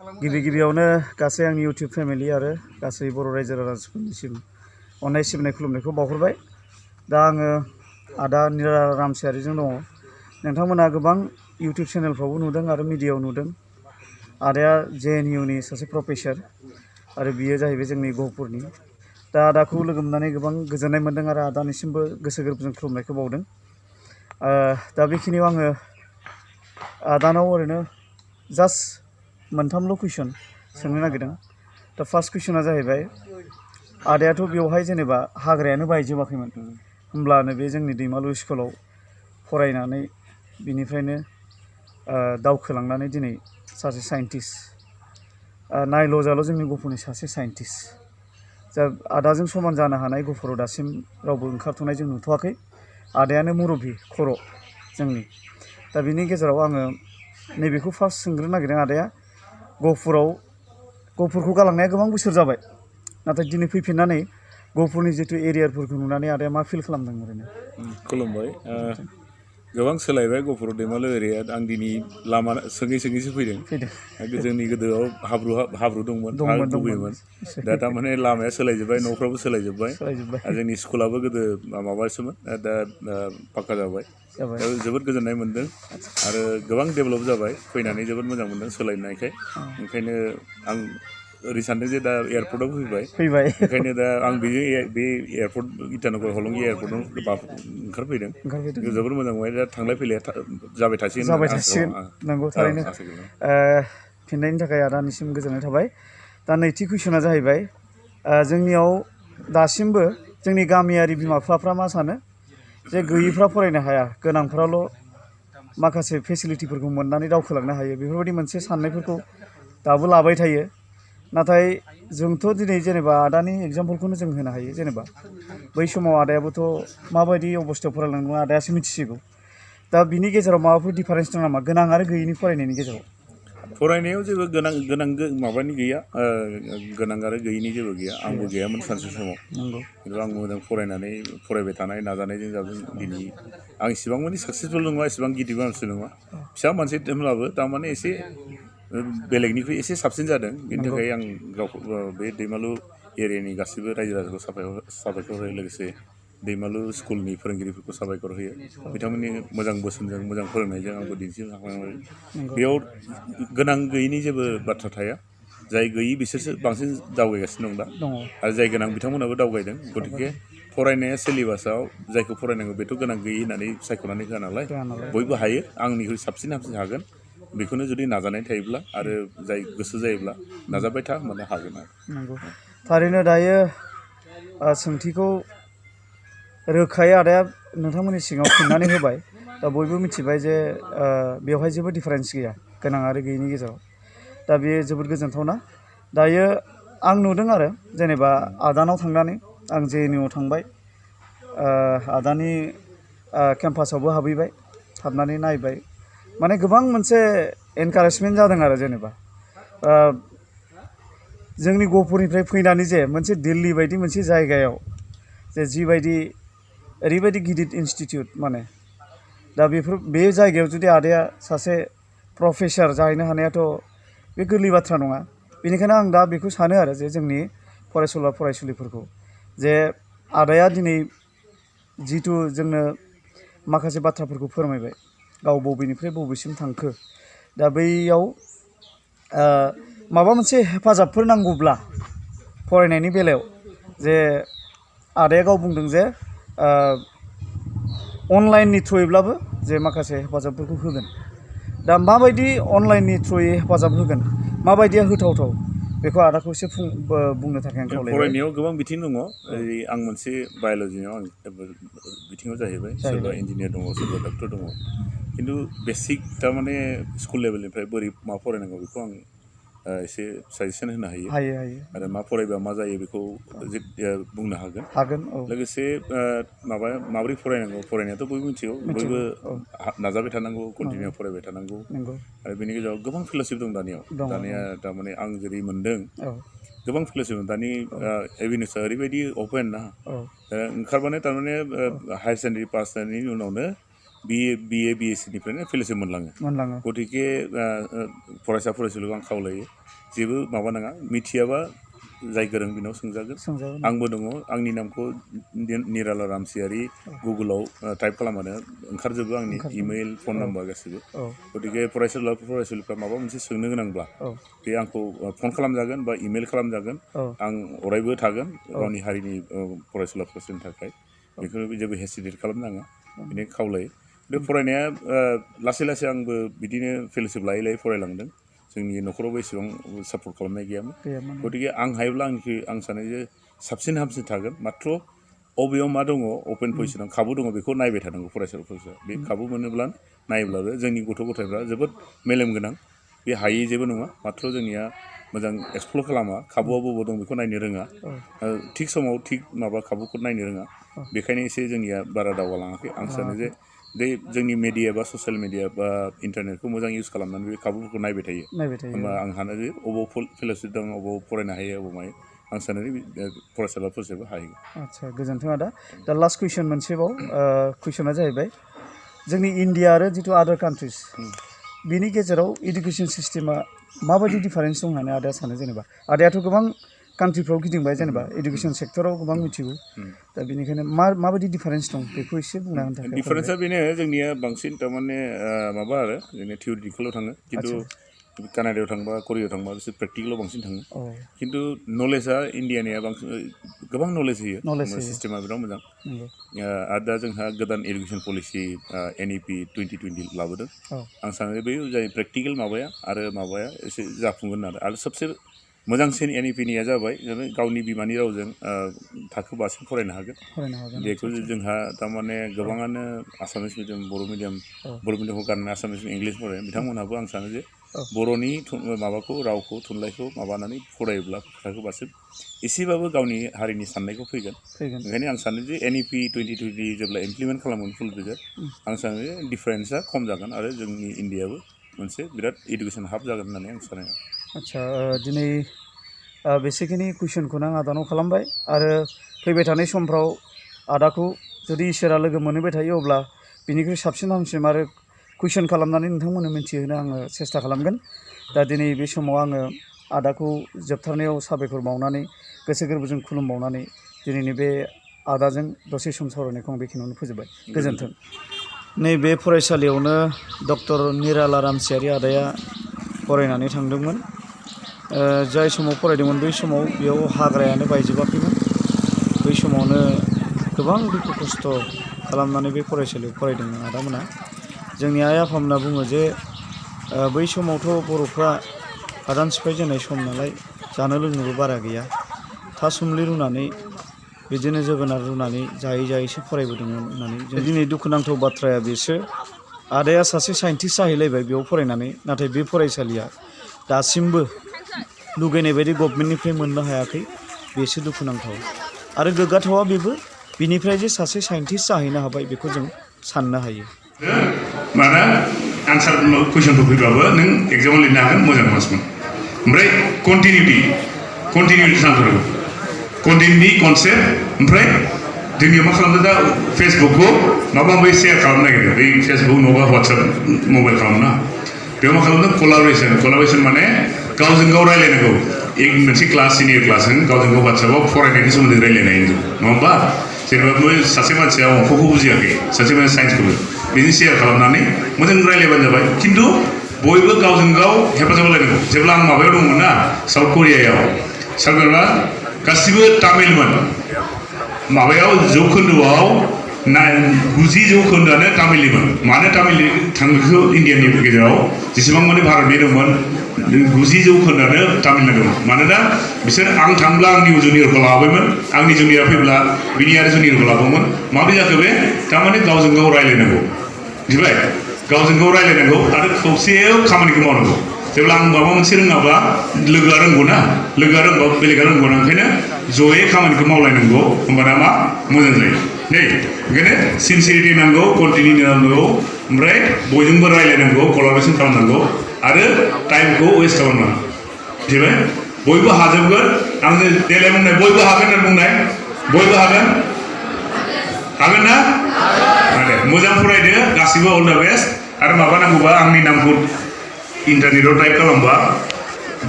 गिबियावनो गासै आंनि इउटिउब फेमिलि आरो गासै बर' रायजो राजाफोरनिसिम अननाय सिबिनाय खुलुमनायखौ बावहरबाय। दा आङो आदा निराला रामसियारिजों दङ। नोंथांमोना गोबां इउटिउब चेनेलफ्रावबो नुदों आरो मिडियायाव नुदों। आदाया JNUनि सासे प्रफेसर आरो बियो जाहैबाय जोंनि गहपुरनि। दा आदाखौ लोगो मोननानै गोबां गोजोननाय मोन्दों आरो आदानिसिमबो गोसो गोरबोजों खुलुमनायखौ बावदों। दा बेखिनियाव आङो आदानाव ओरैनो जास्ट मोनथामल' कुइसन सोंनो नागिरदों। दा फार्स्ट कुइसना जाहैबाय, आदायाथ' बेवहाय जेनेबा हाग्रायानो बायजोबाखैमोन, होमब्लानो बे जोंनि दैमालु स्कुलाव फरायनानै बिनिफ्रायनो दावखोलांनानै दिनै सासे साइन्टिस्ट, नायल' जाल' जोंनि गहपुरनि सासे साइन्टिस्ट जा आदाजों समान जानो हानाय गहपुराव दासिम रावबो ओंखारथ'नाय जों नुथ'वाखै। आदायानो मुरबि खर' जोंनि। दा बिनि गेजेराव आङो नैबेखौ फार्स्ट सोंग्रोनो नागिरदों, आदाया गहपुरखौ गालांनाया गोबां बोसोर जाबाय, नाथाय दिनै फैफिननानै गहपुरनि जिथु एरियाफोरखौ नुनानै आदाया मा फिल खालामदों ओरैनो? खुलुमबाय। गोबां सोलायबाय गहपुर दैमालु एरिया। आं दिनै लामा सोङैसो फैदों। जोंनि गोदोआव हाब्रु दंमोन, हा गुबैमोन। दा थारमाने लामाया सोलायजोब्बाय, न'फ्राबो सोलायजोब्बाय। जोंनि स्कुलाबो गोदो माबासोमोन, दा पाक्का जाबाय। दा जोबोद गोजोननाय मोन्दों आरो गोबां डेभेलप जाबाय। फैनानै जोबोद मोजां मोन्दों सोलायनायखाय। ओंखायनो आं ओरै सानदों जे दा एयारपर्टआव फैबाय। ओंखायनो दा आं बे एयारपर्ट इटानगर हलंगि एयारपर्टआव ओंखारफैदों। जोबोद मोजां मोनबाय। दा थांलाय फैलाया जाबाय थासिगोन। नंगौ, थारैनो फिननायनि थाखाय आदानिसिम गोजोननाय थाबाय। दा नैथि कुइसना जाहैबाय, जोंनियाव दासिमबो जोंनि गामियारि बिमा बिफाफ्रा मा सानो जे गैयिफ्रा फरायनो हाया, गोनांफ्राल' माखासे फेसिलिटिफोरखौ मोननानै दावखोलांनो हायो, बेफोरबायदि मोनसे साननायफोरखौ दाबो लाबाय थायो। नाथाय जोंथ' दिनै जेनेबा आदानि एग्जाम्पलखौनो जों होनो हायो। जेनेबा बै समाव आदायाबोथ' माबायदि अबस्थायाव फरायलांदोंमोन आदायासो मिथिसिगौ। दा बिनि गेजेराव माबाफोर डिफारेन्स दं नामा गोनां आरो गैयिनि फरायनायनि गेजेराव? फरायनायाव जेबो गोनां माबानि गैया, गोनां आरो गैयिनि जेबो गैया। आंबो गैयामोन सानसे समाव, खिन्थु आं मोजां फरायबाय थानाय नाजानायजों जाबजों दिनै आं इसिबां माने साक्सेसफुल नङा, इसिबां गिदिर मानसि नङा, फिसा मानसि होनब्लाबो थारमाने एसे बेलेगनिख्रुइ एसे साबसिन जादों। बेनि थाखाय आं गावखौ बे दैमालु एरियानि गासैबो रायजो राजाखौ साबायखर होयो, लोगोसे दैमालु स्कुलनि फोरोंगिरिफोरखौ साबायखर होयो। बिथांमोननि मोजां बोसोनजों मोजां फोरोंनायजों आंबो दिन्थिनो हालांबाय। बेयाव गोनां गैयिनि जेबो बाथ्रा थाया। जाय गैयि बिसोरसो बांसिन दावगायगासिनो दं दा, आरो जाय गोनां बिथांमोनाबो दावगायदों। गतिके फरायनाया सिलेबासाव जायखौ फरायनांगौ बेथ' गोनां गैयि होननानै सायख'नानै होआ नालाय, बयबो हायो। आंनिख्रुइ साबसिन हामसिन हागोन, बेखौनो जुदि नाजानाय थायोब्ला आरो जाय गोसो जायोब्ला नाजाबाय था, होनबानो हागोन आरो। नंगौ, थारैनो दायो सोंथिखौ रोखायै आदाया नोंथांमोननि सिगाङाव फिननानै होबाय। दा बयबो मिथिबाय जे बेवहाय जेबो डिफारेन्स गैया गोनां आरो गैयिनि गेजेराव। दा बेयो जोबोद गोजोनथावना। दायो आं नुदों आरो जेनेबा आदानाव थांनानै आं JNUआव थांबाय, आदानि केम्पासावबो हाबहैबाय, हाबनानै नायबाय। माने गोबां मोनसे एनकारेजमेन्ट जादों आरो जेनेबा जोंनि गहपुरनिफ्राय फैनानै जे मोनसे दिल्ली बायदि मोनसे जायगायाव जे जिबायदि ओरैबायदि गिदिर इनस्टिटिउट, माने दा बे जायगायाव जुदि आदाया सासे प्रफेसर जाहैनो हानायाथ' बे गोरलै बाथ्रा नङा। बेनिखायनो आं दा बेखौ सानो आरो जे जोंनि फरायसुला फरायसुलिफोरखौ जे आदाया दिनै जिथु जोंनो माखासे बाथ्राफोरखौ फोरमायबाय, गाव बबेनिफ्राय बबेसिम थांखो, दा बैयाव माबा मोनसे हेफाजाबफोर नांगौब्ला फरायनायनि बेलायाव, जे आदाया गाव बुंदों जे अनलाइननि थ्रुयैब्लाबो जे माखासे हेफाजाबफोरखौ होगोन। दा माबायदि अनलाइननि थ्रुयै हेफाजाब होगोन, माबायदिया होथावथाव, बेखौ आदाखौ एसे बुंनो थाखाय आं खावलायबाय। फरायनायाव गोबां बिथिं दङ। आं मोनसे बाय'लजियाव आं बिथिङाव जाहैबाय, सोरबा इन्जिनियार दङ, सोरबा डक्टर दङ। खिन्थु बेसिक थारमाने स्कुल लेभेलनिफ्राय बोरै मा फरायनांगौ बेखौ आं एसे साजेसन होनो हायो। आरो मा फरायबा मा जायो बेखौ बुंनो हागोन। लोगोसे माबोरै फरायनांगौ, फरायनायाथ' बयबो मिथिगौ, बयबो नाजाबाय थानांगौ, कन्टिनिउ फरायबाय थानांगौ। आरो बेनि गेजेराव गोबां फेल'शिप दं दानिया थारमाने आं जेरै मोन्दों गोबां फेल'शिप दं। दानि एभिनिउसआ ओरैबायदि अपेन ना, ओंखारबानो थारमाने हायार सेकेन्डारि पास जानायनि उनावनो BSc निफ्रायनो फेल'शिप मोनलाङो गतिके फरायसा फरायसुलिखौ आं खावलायो जेबो माबा नङा मिथियाबा जाय गोरों बिनाव सोंजागोन आंबो दङ आंनि नामखौ निराला रामसियारि गुगोलाव टाइप खालामबानो ओंखारजोबो आंनि इमेल फन नाम्बार गासिबो गतिके फरायसुलिफ्रा माबा मोनसे सोंनो गोनांब्ला बे आंखौ फन खालामजागोन बा इमेल खालामजागोन आं अरायबो थागोन गावनि हारिनि फरायसुला फरायसुलिनि थाखाय बेखौ जेबो हेसिटेट खालामनाङा बेनो खावलायो बे फरायनाया लासै लासै आंबो बिदिनो फेल'शिप लायै लायै फरायलांदों जोंनि न'खरावबो एसेबां सापर्ट खालामनाय गैयामोन गतिके आं हायोब्ला आं सानो जे साबसिन हामसिन थागोन माथ्र' अबेयाव मा दङ अपेन पजिशनाव खाबु दङ बेखौ नायबाय थानांगौ फरायसाफोरखौ बे खाबु मोनोब्ला नायोब्लाबो जोंनि गथ' गथायफ्रा जोबोद मेलेम गोनां बे हायै जेबो नङा माथ्र' जोंनिया मोजां एक्सप्लर खालामा खाबुआ बबाव दं बेखौ नायनो रोङा थिग समाव थिग माबा खाबुखौ नायनो रोङा बेखायनो एसे जोंनिया बारा दावगालाङाखै आं सानो जे बे जोंनि मेडिया बा ससियेल मेडिया बा इन्टारनेटखौ मोजां इउज खालामनानै बे खाबुफोरखौ नायबाय थायो होमबा आं सानो जे अबाव फेल'शिप दं अबाव फरायनो हायो अबाव मायो आं सानो फरायसाफोरजोंबो हायो आदसा गोजोन्थों आदा दा लास्ट कुइसन मोनसेबाव कुइसना जाहैबाय जोंनि इण्डिया आरो जिथु आदार कान्ट्रिस बिनि गेजेराव इडुकेसन सिस्टेमा माबायदि डिफारेन्स दं होननानै आदाया सानो जेनेबा आदायाथ' गोबां कान्ट्रिफ्राव गिदिंबाय जेनेबा इडुकेसन सेक्टराव गोबां मिथिगौ दा बेनिखायनो माबायदि डिफारेन्स दं बेखौ एसे बुंना होनो थाखाय डिफारेन्सआ बेनो जोंनिया बांसिन थारमाने माबा आरो जोंनिया थियरिटिकेलाव थाङो खिन्थु कानाडायाव थांबा करियायाव थांबा बिसोर प्रेक्टिकेलाव बांसिन थाङो खिन्थु नलेजआ इण्डियानिया बांसिन गोबां नलेज होयो सिस्टेमा बिराद मोजां आरो दा जोंहा गोदान इडुकेसन पलिसि NEP 2020 लाबोदों आं सानो बै जाय प्रेक्टिकेल माबाया आरो माबाया एसे जाफुंगोन आरो सबसे मोजांसिन NEP-निया जाबाय गावनि बिमानि रावजों थाखो बासिम फरायनो हागोन बेखौ जोंहा थारमाने गोबाङानो आसामिस मिडियाम बर' मिडियामखौ गारनानै आसामिस इंलिस फरायो बिथांमोनहाबो आं सानो जे बर'नि माबाखौ रावखौ थुनलाइखौ माबानानै फरायोब्ला थाखो बासिम एसेबाबो गावनि हारिनि साननायखौ फैगोन ओंखायनो आं सानो जे NEP 2020 जेब्ला इमप्लिमेन्ट खालामगोन फुल पेजेट आं सानो जे डिफारेन्सआ खम जागोन आरो जोंनि इण्डियाबो मोनसे बिराद इडुकेसन हाब जागोन होननानै आं सानो आदसा दिनै बेसेखिनि कुइसनखौनो आं आदानाव खालामबाय आरो फैबाय थानाय समफ्राव आदाखौ जुदि इसोरा लोगो मोनहैबाय थायो अब्ला बिनिख्रुइ साबसिन हामसिन आरो कुइसन खालामनानै नोंथांमोननो मिथिहोनो आङो सेस्था खालामगोन दा दिनै बे समाव आङो आदाखौ जोबथारनायाव साबायखर बावनानै गोसो गोरबोजों खुलुमबावनानै दिनैनि बे आदाजों दसे सम सावरायनायखौ आं बेखिनियावनो फोजोबबाय गोजोन्थों नैबे फरायसालियावनो डक्टर निराला रामसियारि आदाया फरायनानै थांदोंमोन जाय समाव फरायदोंमोन बै समाव बेयाव हाग्रायानो बायजोबाखैमोन बै समावनो गोबां दुखु खस्थ' खालामनानै बे फरायसालियाव फरायदोंमोन आदामोना जोंनि आइ आफामोना बुङो जे बै समावथ' बर'फ्रा हादान सिफायजेननाय सम नालाय जानो लोंनोबो बारा गैया थासुमलि रुनानै बिदिनो जोगोनार रुनानै जायै जायैसो फरायबोदोंमोन होननानै जों दिनै दुखुनांथाव बाथ्राया बेसो आदाया सासे साइन्टिस्ट जाहैलायबाय बेयाव फरायनानै नाथाय बे फरायसालिया दासिमबो लुगैनाय बायदि गभर्नमेन्टनिफ्राय मोननो हायाखै बेसो दुखुनांथाव आरो गोग्गाथावा बेबो बिनिफ्राय जे सासे साइन्टिस्ट जाहैनो हाबाय बेखौ जों साननो हायो माना आनसार कुइसनफोर फैबाबो नों एग्जामाव लिरनो हागोन मोजां मार्क्समोन ओमफ्राय कन्टिनिउटि नांथारगौ कन्टिनिउटि कनसेप्ट ओमफ्राय जोंनिया मा खालामदों दा फेसबुकखौ माबा माबि शेयार खालामनो नागिरो बै फेसबुक नङाबा वाट्सएप मबाइल खालामना बेयाव मा खालामदों कलाबरेसन माने गावजों गाव रायलायनांगौ मोनसे क्लास सिनियर क्लासजों गावजों गाव वाट्सएपआव फरायनायनि सोमोन्दै रायलायनाय नङा होमबा जेनेबा सासे मानसिया अंखखौ बुजियाखै सासे मानसिया साइन्सखौबो बिदि शेयार खालामनानै मोजां रायलायबानो जाबाय खिन्थु बयबो गावजों गाव हेफाजाब होलायनांगौ जेब्ला आं माबायाव दंमोन ना साउथ करियायाव गासिबो तामिलमोन माबायाव जौखोन्दोआव 90 जौखोन्दोआनो तामिलनिमोन मानो तामिल थांखो इण्डियानि गेजेराव जेसेबां माने भारतनि दंमोन 90 जौखोन्दोआनो तामिलनाडु दंमोन मानोना बिसोर आं थांब्ला आंनि जुनियरखौ लाबोयोमोन आंनि जुनियरा फैब्ला बिनि आरो जुनियरखौ लाबोमोन माबोरै जाखो बे थारमाने गावजों गाव रायलायनांगौ मिथिबाय गावजों गाव रायलायनांगौ आरो खौसेयाव खामानिखौ मावनांगौ जेब्ला आं माबा मोनसे रोङाबा लोगोआ रोंगौ ना लोगोआ रोंबा बेलेगा रोंगौ ना ओंखायनो जयै खामानिखौ मावलायनांगौ होमबाना मा मोजां जायो दे ओंखायनो सिनसियारिटि नांगौ कन्टिनिउ नांगौ ओमफ्राय बयजोंबो रायलायनांगौ कलाबरेसन खालामनांगौ आरो टाइमखौ वेस्ट खालामनांगौ मिथिबाय बयबो हाजोबगोन आंनो देलाय बुंनाय बयबो हागोन होनना बुंनाय बयबो हागोन हागोन ना दे मोजां फरायदो गासिबो अल द बेस्ट आरो माबा नांगौबा आंनि नामखौ इन्टारनेटआव टाइप खालामबा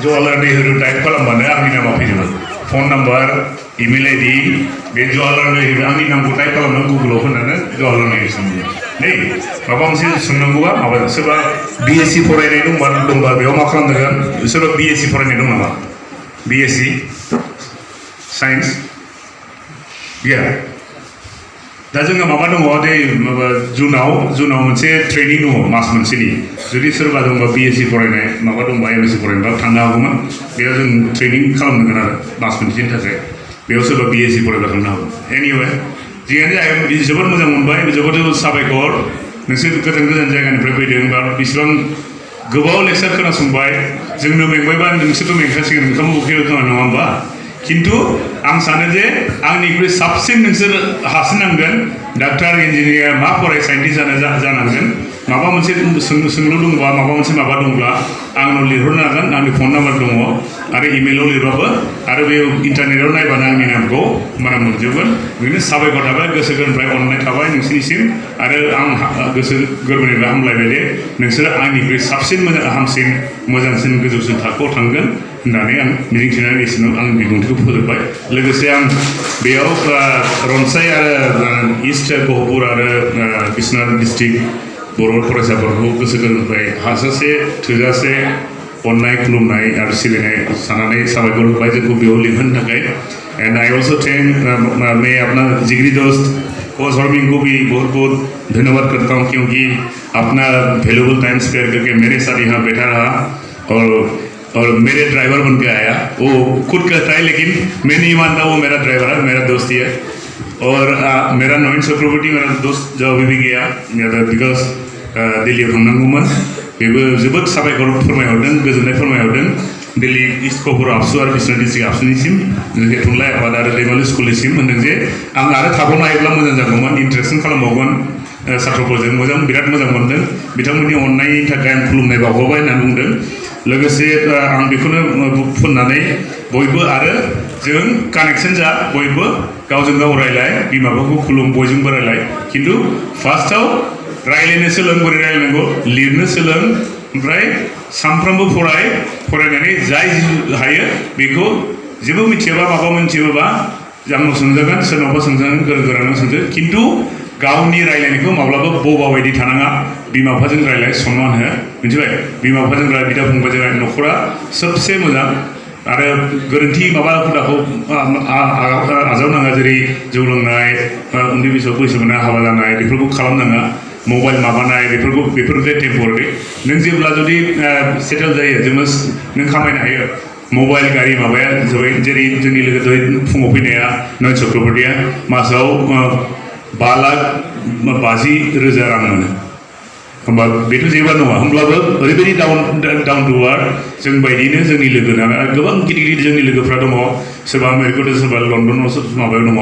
जवाहरलाल नेहरू टाइप खालामबानो आंनि नामा फैजोबो फन नाम्बार इमेल आइडि बे जवाहरलाल नेहरू आंनि नामखौ टाइप खालामनानै गुगोलाव होनानै जवाहरलाल नेहरू सोंदो नै माबा मोनसे सोंनांगौबा माबा सोरबा बिएससि फरायनाय दंबा बेयाव मा खालामनांगोन सोरबा बिएससि फरायनाय दं नामा बिएससि साइन्स गैया दा जोंहा माबा दङ दे माबा जुनाव मोनसे ट्रेनिं दङ मास मोनसेनि जुदि सोरबा दंबा बिएससि फरायनाय माबा दंबा एमएससि फरायनायबा थांनो हागौमोन बेयाव जों ट्रेनिं खालामनांगोन आरो मास मोनसेनि थाखाय बेयाव सोरबा बिएससि फरायबा थांनो हागौ एनिवे जियानो जाया जोबोद मोजां मोनबाय जोबोद साबायखर नोंसोर गोजान जायगानिफ्राय फैदों बा बेसेबां गोबाव लेक्सार खोनासंबाय जोंनो मेंबायबा नोंसोरथ' मेंखासिगोन ओंखाम उखैबो खोमा नङा होमबा खिन्थु आं सानो जे आंनिख्रुइ साबसिन नोंसोर हासिनांगोन डाक्टार इन्जिनियार मा फराय साइन्टिस्ट जानांगोन माबा मोनसे सोंलु दंबा माबा मोनसे माबा दंब्ला आंनाव लिरहरनो हागोन आंनि फन नाम्बार दङ आरो इमेलाव लिरबाबो आरो बे इन्टारनेटआव नायबानो आंनि नामखौ माना मोनजोबगोन बिदिनो साबायखर थाबाय गोसो गोरबोनिफ्राय अननाय थाबाय नोंसोरनिसिम आरो आं गोसो गोरबोनिफ्राय हामलायबाय दे नोंसोरो आंनिख्रुइ साबसिन हामसिन मोजांसिन गोजौसिन थाखोआव थांगोन होननानै आं मिजिंथिनानै एसेनो आं बिबुंथिखौ फोजोबबाय लोगोसे आं बेयाव रनसाय आरो इस्ट गहपुर आरो बिश्वनाथ डिस्ट्रिक्ट बर' फरायसाफोरखौ गोसो गोरबोनिफ्राय हाजासे थोजासे अननाय खुलुमनाय आरो सिबिनाय साननानै साबायखर होबाय जोंखौ बेयाव लिंहोनो थाखाय एंड आई ऑल्सो थैंक मैं अपना जिगरी दोस्त कोच हॉर्मिंग को भी बहुत बहुत धन्यवाद करता हूँ क्योंकि अपना वैल्यूबल टाइम स्पेयर करके मेरे साथ यहाँ बैठा रहा और मेरे ड्राइवर बन के आया वो खुद कहता है लेकिन मैं नहीं मानता वो मेरा ड्राइवर है मेरा दोस्त ही है और मेरा नवीन चक्रवर्ती मेरा दोस्त जो अभी भी गया बिकॉज दिल्लीयाव थांनांगौमोन बेबो जोबोद साबायखर फोरमायहरदों गोजोननाय फोरमायहरदों दिल्ली इस्ट गहपुर आबसु आरो बिश्वनाथ डिस्ट्रिक्ट आबसुनिसिम जोंनि थुनलाइ आफाद आरो दैमालु स्कुलनिसिम होनदों जे आं आरो थाबावनो हायोब्ला मोजां जागौमोन इन्टारेक्सन खालामबावगोन साथ्रफोरजों मोजां बिराद मोजां मोनदों बिथांमोननि अननायनि थाखाय आं खुलुमनाय बावहरबाय होननानै बुंदों लोगोसे आं बेखौनो फुननानै बयबो आरो जों कानेक्सन जा बयबो गावजों गाव रायलाय बिमा बिफाखौ खुलुम बयजोंबो रायलाय खिन्थु फार्स्टआव रायलायनो सोलों बोरै रायलायनांगौ लिरनो सोलों ओमफ्राय सानफ्रामबो फरायनानै जाय हायो बेखौ जेबो मिथियाबा माबा मोनथियोबा आंनाव सोंजागोन सोरनावबा सोंजागोन गोरों सोंजो खिन्थु गावनि रायलायनायखौ माब्लाबा बबा बायदि थानाङा बिमा बिफाजों रायलाय सनमान हो मिथिबाय बिमा बिफाजों रायलाय बिदा फंबायजों रायलाय न'खरा सबसे मोजां आरो गोरोन्थि माबा हुदाखौ आजावनाङा जेरै जौ लोंनाय उन्दै बैसोआव बैसो मोना हाबा जानाय बेफोरखौ खालामनाङा मबाइल माबानाय बेफोर टेम्परारि नों जेब्ला जुदि सेटेल जायो जोङो नों खामायनो हायो मबाइल गारि माबाया जाबाय जेरै जोंनि लोगो फुङाव फैनाया नयन चक्रवर्तीया मासाव 5,50,000 रां मोनो होमबा बेथ' जेबो नङा होमब्लाबो ओरैबायदि डाउन टु आर्थ जों बायदिनो जोंनि लोगो गोबां गिदिर गिदिर जोंनि लोगोफ्रा दङ सोरबा आमेरिकायाव सोरबा लन्डनाव माबायाव दङ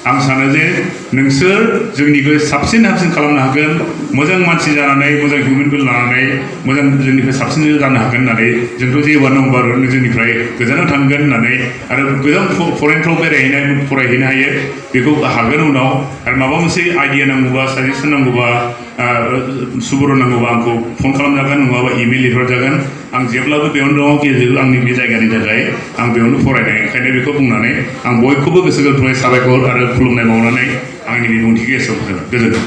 आं सानो जे नोंसोर जोंनिख्रुइ साबसिन हामसिन खालामनो हागोन मोजां मानसि जानानै मोजां हिउमेन बिं लानानै मोजां जोंनिफ्राय साबसिन जानो हागोन होननानै जोंथ' जेबो नम्बर जोंनिफ्राय गोजानाव थांगोन होननानै आरो गोजान फरेनफ्राव फरायहैनो हायो बेखौ हागोन उनाव आरो माबा मोनसे आइडिया नांगौबा साजेसन नांगौबा सुबुरुन नांगौबा आंखौ फन खालामजागोन नङाबा इमेल लिरहरजागोन आं जेब्लाबो बेयावनो दङ गेजेर आंनि बे जायगानि थाखाय आं बेयावनो फरायनाय ओंखायनो बेखौ बुंनानै आं बयखौबो गोसो गोरबोनिफ्राय साबायखर आरो खुलुमनाय बावनानै आंनि बिबुंथिखौ एसेयाव गोजोन्थों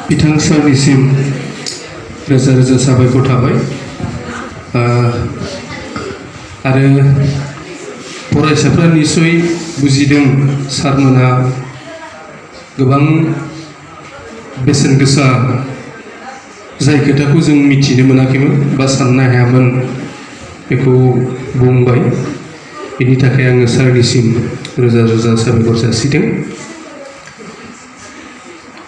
बिथां सारनिसिम रोजा रोजा साबायखर थाबाय आरो फरायसाफ्रा निसय बुजिदों सारमोनहा गोबां बेसेन गोसा जाय खोथाखौ जों मिथिनो मोनाखैमोन बा साननो हायामोन बेखौ बुंबाय बेनि थाखाय आङो सारनिसिम रोजा रोजा साबायखर जासिदों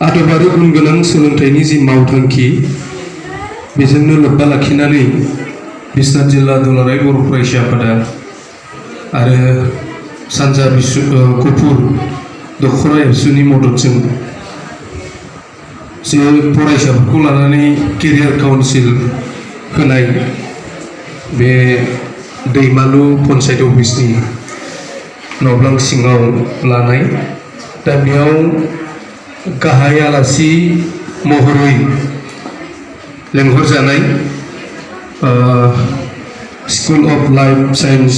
आदब आरो गुन गोनां सोलोंथाइनि जि मावथांखि बेजोंनो लोब्बा लाखिनानै बिश्वनाथ जिल्ला दुलाराय बर' फरायसा आफादा आरो सानजा गहपुर दखरा एबसुनि मददजों जे फरायसाफोरखौ लानानै केरियार काउन्सिल होनाय बे दैमालु पन्सायत अफिसनि नब्लां सिङाव लानाय दा बेयाव गाहाय आलासि महरै लेंहरजानाय स्कुल अफ लाइफ साइन्स